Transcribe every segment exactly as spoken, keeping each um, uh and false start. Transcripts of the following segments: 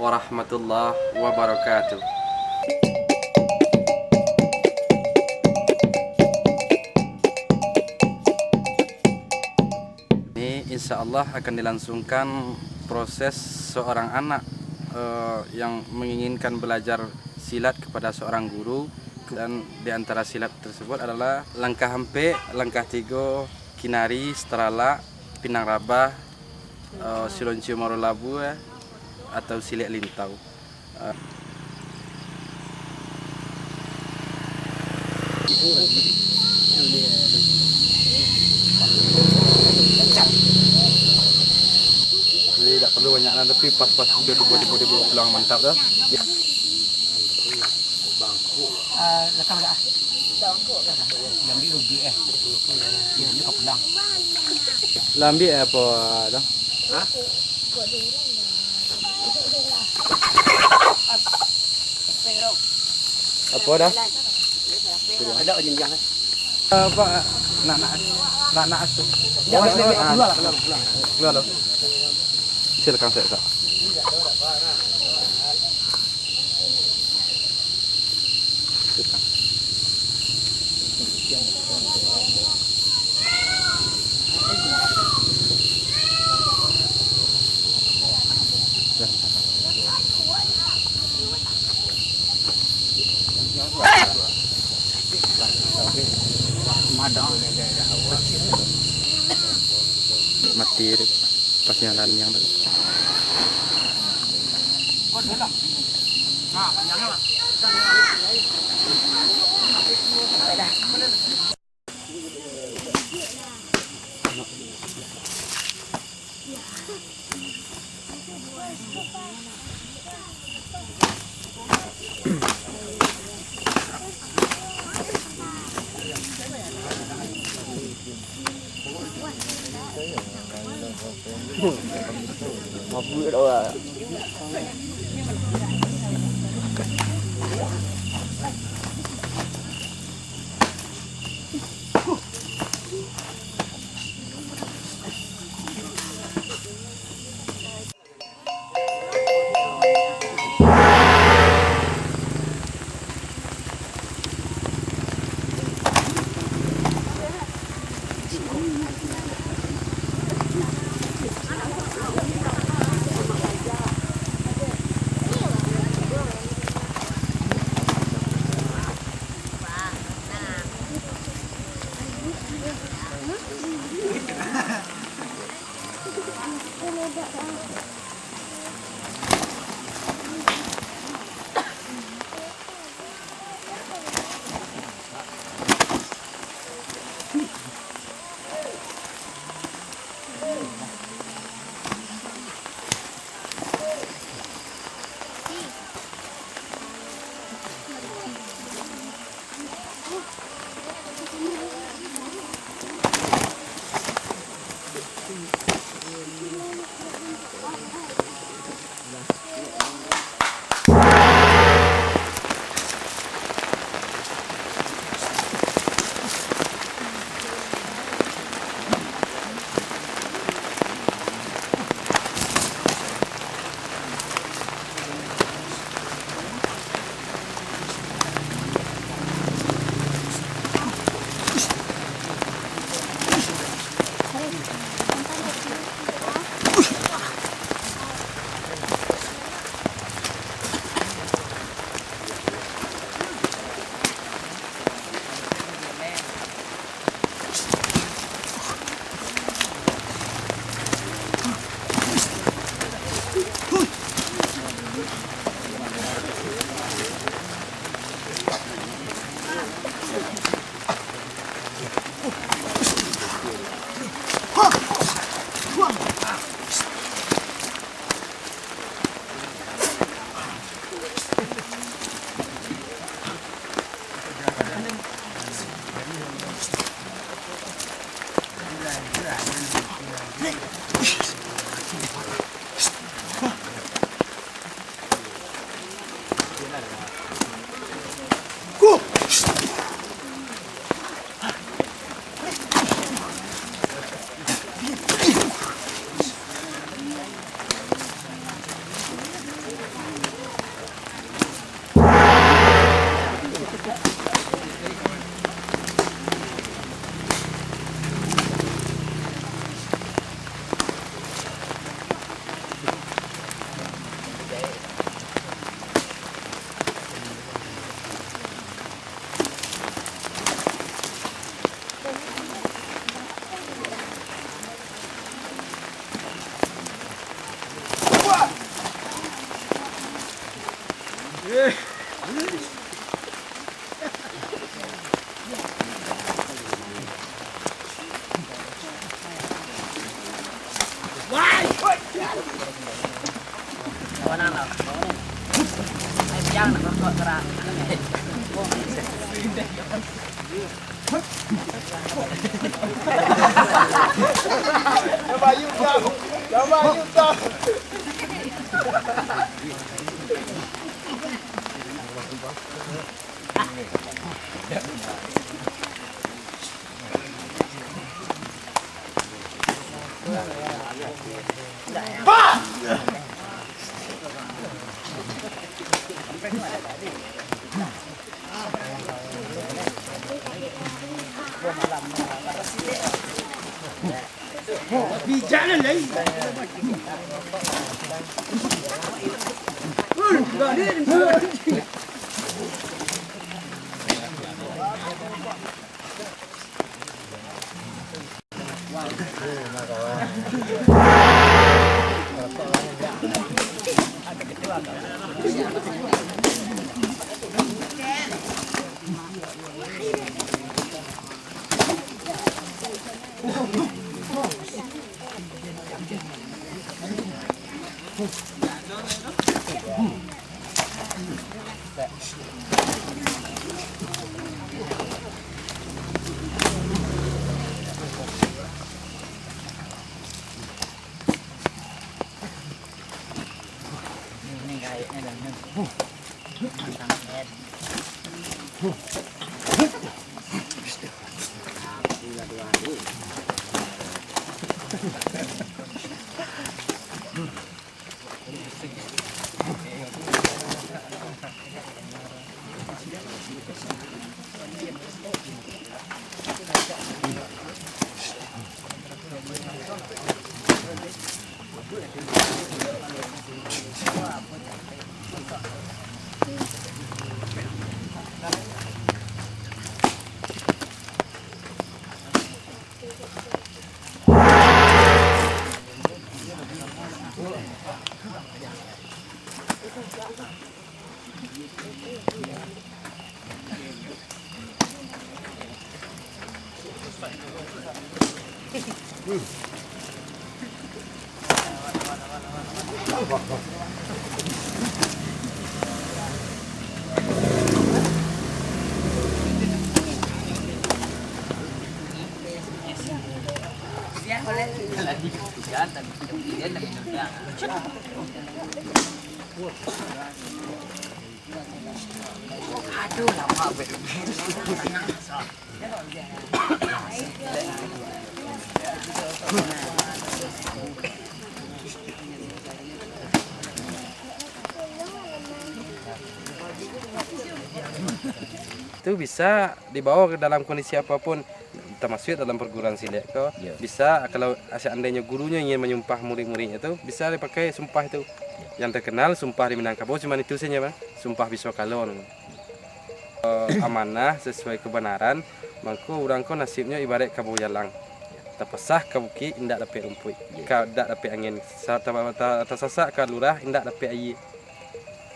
warahmatullahi wabarakatuh. Ini insya Allah akan dilangsungkan proses seorang anak, eh, yang menginginkan belajar silat kepada seorang guru, dan di antara silat tersebut adalah langkah ampek, langkah tigo, kinari, seteralak, pinang rabah, eh, siloncio marulabu, eh, atau silek lintau. Eh. Jadi, tak perlu banyak lah, tapi pas-pas tiba-tiba pulang mantap tu. Ah, lakang lah. Diambil duit, eh. Diambil ka pulang. Lah ambil apa dah? Hah? Apa dah? Ada jinjang, eh. Apa nak, nak, nak, nak tu? Jangan, jangan, jangan. Ah. Keluar lah, keluar, keluar. Keluar lah. Silakan, saya, Kak. Mati tu, pas nyo lanyang tu. Tu bisa dibawa ke dalam kondisi apapun, tamasuak dalam perguruan silek ko. Yo. Bisa, kalau seandainyo gurunyo ingin manyumpah murid-muridnyo tu, bisa dipakai sumpah tu. Yo. Yang terkenal sumpah di Minangkabau cuma itu saja, Bang. Sumpah Biswakala namonyo. Eh, amanah sasuai kebenaran, mangko urang ko nasibnyo ibaraik kabau jalang. Tapasah ka bukik, indak dapek rumpuik. Yo. Ka, indak dapek angin. Sa-, ta-, ta-, tasasak ka lurah, indak dapek aia.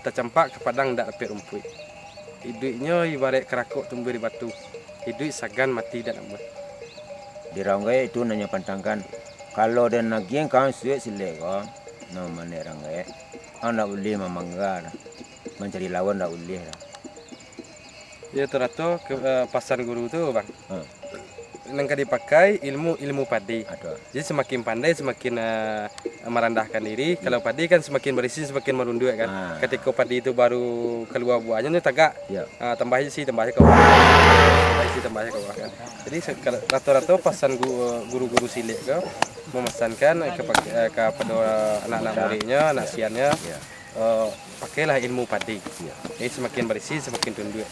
Tacampak ka padang indak dapek rumpuik. Iduiknyo ibaraik karakok tumbuah di batu. Iduik sagan mati indak namuah. Di Ranggaek itu nan nyo pantangkan. Kalau den agiah ka suek silek ko, no manek Ranggaek, ang ndak ulih mamangga doh. Mancari lawan ndak ulih doh. Iyo, tu rato ke, eh, pasan guru tu, Bang. Ha. Nan ka dipakai ilmu, ilmu padi. Aduh. Jadi samakin pandai, samakin, eh, marandahkan diri. Hmm. Kalau padi kan samakin barisi, samakin marunduak kan. Ah. Katiko padi tu baru kalua buahnyo, nyo tagak. Ya. Ah, tambah isi, tambah ka bawah. Tambah isi, tambah ka bawah kan. Jadi se-, kalau rato-rato pasan gu-, guru-guru silek ko mamasankan, eh, kepa-, eh, kapado anak-anak muridnyo, anak siannyo. Ya. Eh, pakailah ilmu padi. Iyo. Jadi samakin barisi, samakin tunduak.